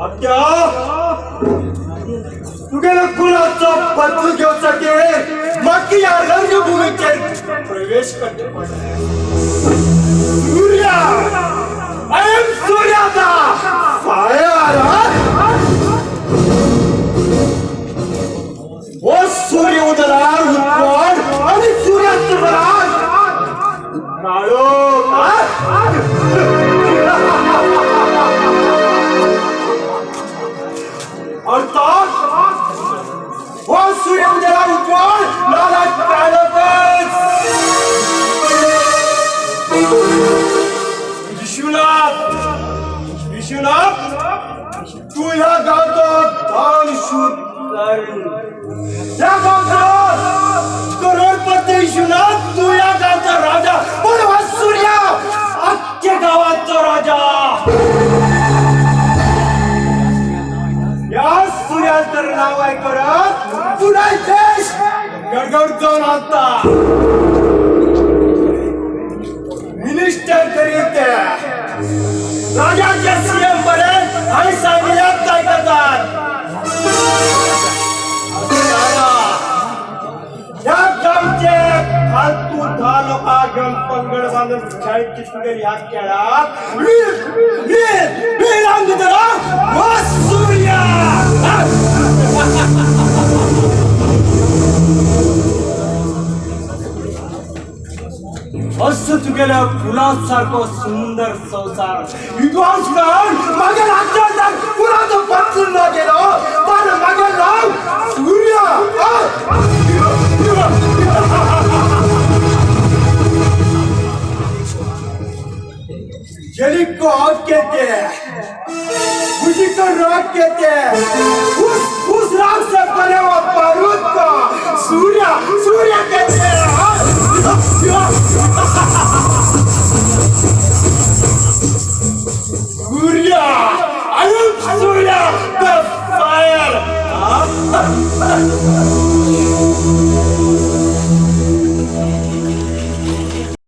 आत्या तुगेल्या कुळाचो बदलू घेवसाठी म्हाका ह्या रंगभूमीचेर प्रवेश करचे पडले. सूर्या, I am Surya the fire. हो सूर्य उदलार उत्पन्न आणि सूर्यास्त राज काळो. अर्थात हो सूर्य उदलार उत्पन्न लाला काळोखच. विश्वनाथ, विश्वनाथ, तू ह्या गावचा दानशूर कर्ण, या गावचा करोडपती. विश्वनाथ, तू या गावचा राजा, पण हा सूर्या अख्ख्या गावाचा राजा. या सूर्याचं नाव आहे करत पुरा देश गडगड जाऊन आणता. मिनिस्टर करीत राजाचे सीएम पर्यंत आणि सांगितल्यात काय करतात. या गावचे फालतू 10 लोक घेऊन पंगड बांधून खेळची तुगेल ह्या खेळात वीर वीर वीरांगुदरा व सूर्या. असं तुगेल्या फुलासारखं सुंदर संसार विद्वांस कर मागे राज्यात फुलाचं बदलून न गेलो तर मागे नाव सूर्या. जली को आग कहते हैं, मुझी को राग कहते हैं. उस राग से बने हुआ बारूद को सूर्या सूर्या कहते हैं. सूर्या, I am Surya the fire.